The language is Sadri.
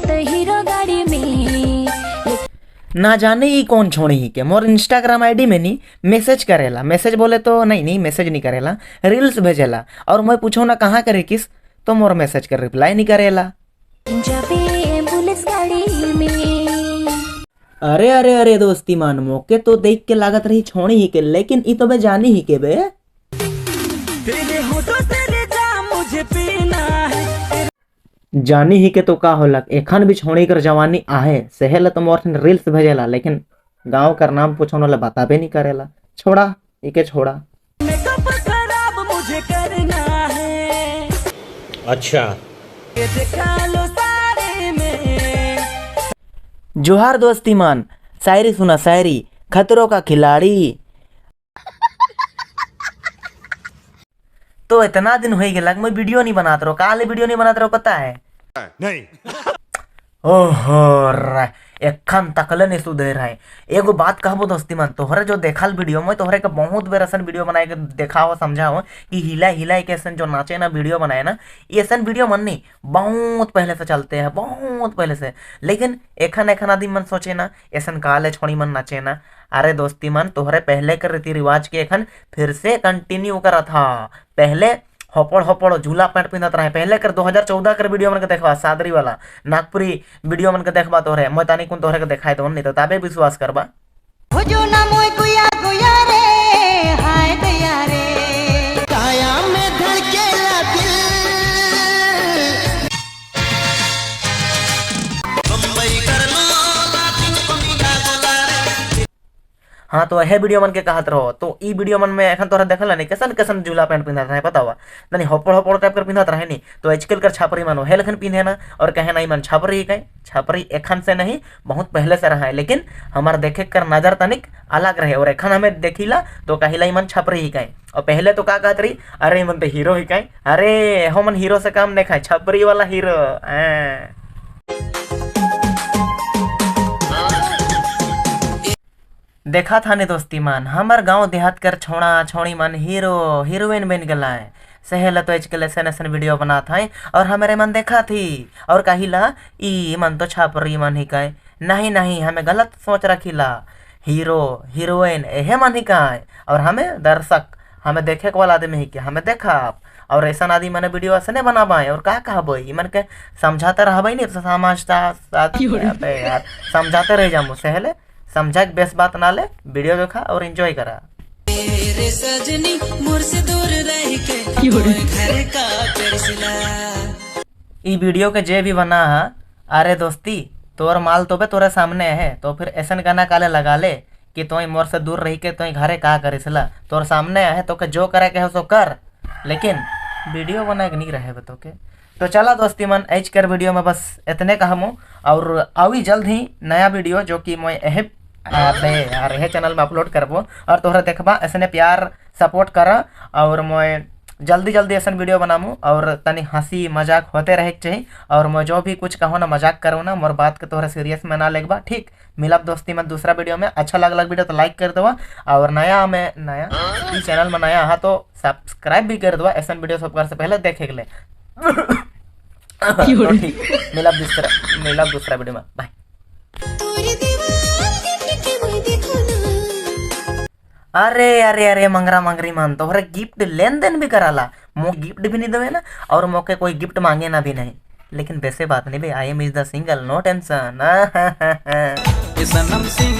जात हीरो गाड़ी में। ना जाने ई कौन छोड़ी ही के मोर इंस्टाग्राम आईडी में नी मैसेज करेला, मैसेज बोले तो नहीं नहीं मैसेज नहीं करेला, रील्स भेजेला। और मैं पूछो ना कहाँ करे किस, तो मोर मैसेज कर रिप्लाई नहीं करेला। जाबे एम्बुलेंस गाड़ी में। अरे अरे अरे दोस्ती मान, मौके तो देख के लागत रही छोड़ी ही के, लेकिन ई तो बे जानी ही के बे। तेरे होठों से रे जाम मुझे पीना है। जानी ही के तो का होलक, एखन भी छोड़ी कर जवानी आहे सहेला तो मोर रील्स भेजेला, लेकिन गांव कर नाम पूछो ना बताबे नहीं करेला। छोड़ा इके छोड़ा। मेकअप खराब मुझे करना है। अच्छा। ये देखा लो सारे में। जोहार दोस्ती मान, शायरी सुना शायरी, खतरों का खिलाड़ी। तो इतना दिन हो गया मैं वीडियो नहीं बनात रहो, काले वीडियो नहीं बनात रहो पता है? नहीं। ओहो रे, एखन तकले नहीं सुधर है। एगो बात कहबो दोस्ती मन, तोहरे जो देखल वीडियो में तोहरे के बहुत बेर ऐसन वीडियो बनाए के देखा हो समझा हो कि हिला हिला के ऐसन जो नाचे ना वीडियो बनाए ना, ये ऐसन वीडियो मन नहीं बहुत पहले से चलते हैं, बहुत पहले से। लेकिन एखन एखन आदमी मन सोचे ना ऐसन काले छोड़ी मन नाचे ना। अरे दोस्ती मन, तोहरे पहले के रीति रिवाज के एखन फिर से कंटिन्यू करा था। पहले होपड़ होपड़ झूला पैंट पहनत रहे, पहले कर 2014 कर वीडियो मन के देखवा, सादरी वाला नागपुरी वीडियो मन के देखवा तोहरे, मैं तानी कुन तोहरे के देखाए तो नहीं तो ताबे विश्वास करबा। हो जो ना मोय गुया गुया रे, हाय दया रे, काया में धड़केला दिल। बम्बई कर लो, लातिन को मिला गोला रे। हाँ तो यह वीडियो मन के कहत रहो, तो ई वीडियो मन में एखन तोरा देखल नहीं कैसन कैसन झूला पैंट पिन्हत रहे पता हुआ नहीं, होपड़ होपड़ टाइप कर पिन्हत रहे नहीं। तो आजकल कर छापरी मन हे लखन पिन्हे ना, और कहे नहीं मन छापरी ही कहे, छापरी एखन से नहीं बहुत पहले से रहा है, लेकिन हमार देखे कर नजर तनिक अलग रहे। और एखन हमें देखिला तो कहिला मन छापरी ही कहे, और पहले तो का कहत रही, अरे मन तो हीरो ही कहे, अरे हो मन हीरो से काम नहीं खाए, छापरी वाला हीरो। देखा था ने दोस्ती मान, हमार गांव देहात कर छोड़ा छोड़ी मन हीरो हीरोइन बन गला है। सहेला तो आजकल ऐसा ऐसा वीडियो बनाता है, और हमारे मन देखा थी और कहिला ई मन तो छापरी मन ही कहे, नहीं नहीं हमें गलत सोच रखीला, हीरो हीरोइन एहे मन ही कहे, और हमें दर्शक हमें देखे के वाला आदमी ही के हमें देखा आप, और ऐसा आदमी मैंने वीडियो ऐसे नहीं बना पाए। और का कहबो ई मन के समझाते रहबे नहीं तो समझता साथ अबे यार समझाते रह जामो, सहेले समझा के बेस बात ना ले, वीडियो देखा और एंजॉय करा। तेरे सजनी मोर से दूर रह के मोर घर का करसिला। ई वीडियो के जे भी बना है, अरे दोस्ती तोर माल तो बे तोरे सामने है, तो फिर ऐसन गाना काले लगा ले कि तोय मोर से दूर रह के तोय घरे का करेसला, तोर सामने है तो के जो करे के हो सो कर, लेकिन वीडियो बना के नहीं रहे बतो के। तो चला दोस्ती मन, एच कर वीडियो में बस इतने कहमो, और आवी जल्द ही नया वीडियो जो कि मैं एहे अबे यार यह चैनल में अपलोड करबो, और तोहरा देखबा ऐसने प्यार सपोर्ट कर, और मैं जल्दी जल्दी ऐसा वीडियो बनामू, और तनी हंसी मजाक होते रहे के चाहिए, और मैं जो भी कुछ कहो ना मजाक करो ना, मोर बात के तोहरा सीरियस में ना लेगबा, ठीक। मिलब दोस्ती में दूसरा वीडियो में, अच्छा लगल वीडियो तो लाइक कर दवा, और नया में नया इस चैनल में नया हा तो सब्सक्राइब भी कर दवा, ऐसा वीडियो सब से पहले देखे के लिए। तो ठीक, मिलब दूसरा वीडियो में, बाय। अरे अरे अरे मंगरा मंगरी मान, तोहरे गिफ्ट लेन देन भी कराला, मो गिफ्ट भी नहीं देवे ना, और मौके कोई गिफ्ट मांगे ना भी नहीं, लेकिन वैसे बात नहीं भाई, I am is the single, no tension. Sanam सिंह।